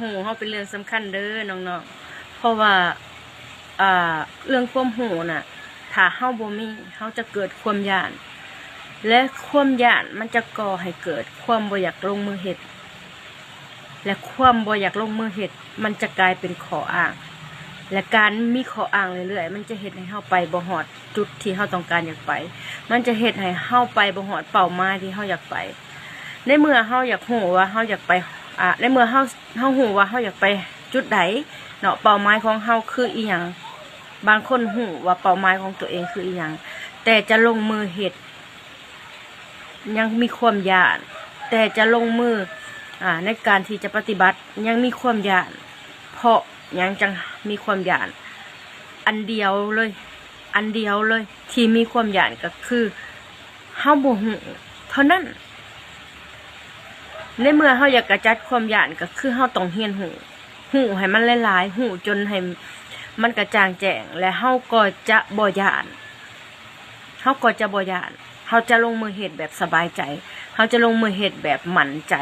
ຮູ້ເຮົາເປັນເລື່ອງສຳຄັນເດີນ້ອງໆ ເພາະວ່າ ອ່າ ເລື່ອງຄວາມຮູ້ນະ ຖ້າເຮົາບໍ່ມີ ເຮົາຈະເກີດຄວາມຢ້ານ ແລະ ຄວາມຢ້ານມັນຈະກໍ່ໃຫ້ເກີດຄວາມບໍ່ຢາກລົງມືເຮັດ ແລະ ຄວາມບໍ່ຢາກລົງມືເຮັດ ມັນຈະກາຍເປັນຂໍ້ອ້າງ ແລະ ການມີຂໍ້ອ້າງເລື້ອຍໆ ມັນຈະເຮັດໃຫ້ເຮົາໄປບໍ່ຮອດຈຸດທີ່ເຮົາຕ້ອງການຢາກໄປ ມັນຈະເຮັດໃຫ້ເຮົາໄປບໍ່ຮອດເປົ້າໝາຍທີ່ເຮົາຢາກໄປ. ໃນເມື່ອເຮົາຢາກຮູ້ວ່າເຮົາຢາກໄປ ອ່າ ໃນເມື່ອເຮົາ ເຮົາຮູ້ວ່າເຮົາຢາກໄປຈຸດໃດເນາະ ເປົ້າໝາຍຂອງເຮົາຄືອີ່ຫຍັງ ບາງຄົນຮູ້ວ່າເປົ້າໝາຍຂອງຕົວເອງຄືອີ່ຫຍັງ ແຕ່ຈະລົງມືເຮັດ ຍັງມີຄວາມຢ້ານ ແຕ່ຈະລົງມື ອ່າ ໃນການທີ່ຈະປະຕິບັດ ຍັງມີຄວາມຢ້ານ. ເພາະຫຍັງຈັ່ງມີຄວາມຢ້ານ? ອັນດຽວເລີຍ ອັນດຽວເລີຍທີ່ມີຄວາມຢ້ານກໍຄືເຮົາບໍ່ຮູ້ເທົ່ານັ້ນ. ໃນເມື່ອເຮົາຢາກກະຈັດຄວາມຢ້ານ ກໍຄືເຮົາຕ້ອງຮຽນຮູ້ ຮູ້ໃຫ້ມັນຫຼາຍໆ ຮູ້ຈົນໃຫ້ມັນກະຈ່າງແຈ້ງ ແລະ ເຮົາກໍຈະບໍ່ຢ້ານ ເຮົາກໍຈະບໍ່ຢ້ານ ເຮົາຈະລົງມືເຮັດແບບສະບາຍໃຈ ເຮົາຈະລົງມືເຮັດແບບໝັ້ນໃຈ